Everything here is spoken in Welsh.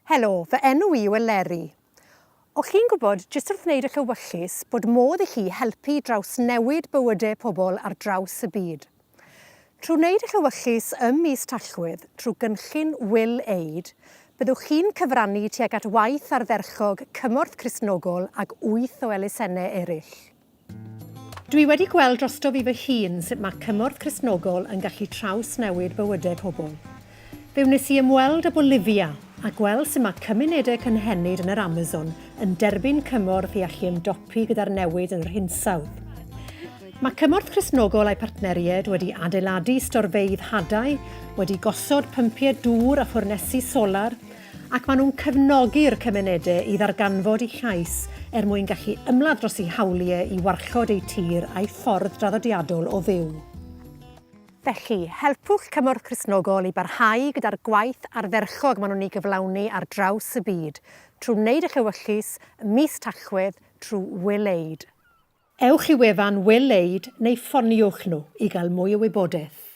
Helo, fy enw i yw Eleri. O'ch chi'n gwybod, jyst wrth wneud y llewyllys, bod modd i chi helpu i drawsnewid bywydau pobl ar draws y byd? Trwy wneud y llewyllys ym mis Tachwedd, trwy gynllun Will Aid, byddwch chi'n cyfrannu tuag at waith ardderchog Cymorth Cristnogol ag wyth o elusennau eraill. Dwi wedi gweld drosto fi fy hun sut mae cymorth Cristnogol yn gallu trawsnewid bywydau pobl. Fe wnes i ymweld â Bolivia a gweld sut mae cymunedau cynhenid yn yr Amazon yn derbyn cymorth i allu ymdopi gyda'r newid yn yr hinsawdd. Mae Cymorth Cristnogol a'i partneriaid wedi adeiladu storfeydd hadau, wedi gosod pympiau dŵr a ffwrnesi solar, ac maen nhw'n cefnogi'r cymunedau i ddarganfod eu llais er mwyn gallu ymladd dros eu hawliau i warchod eu tir a'u ffordd draddodiadol o fyw. Felly, helpwch Cymorth Cristnogol i barhau gyda'r gwaith ardderchog maen nhw'n ei gyflawni ar draws y byd, trwy wneud eich ewyllys ym mis Tachwedd trwy Will Aid. Ewch i wefan Will Aid neu ffoniwch nhw i gael mwy o wybodaeth.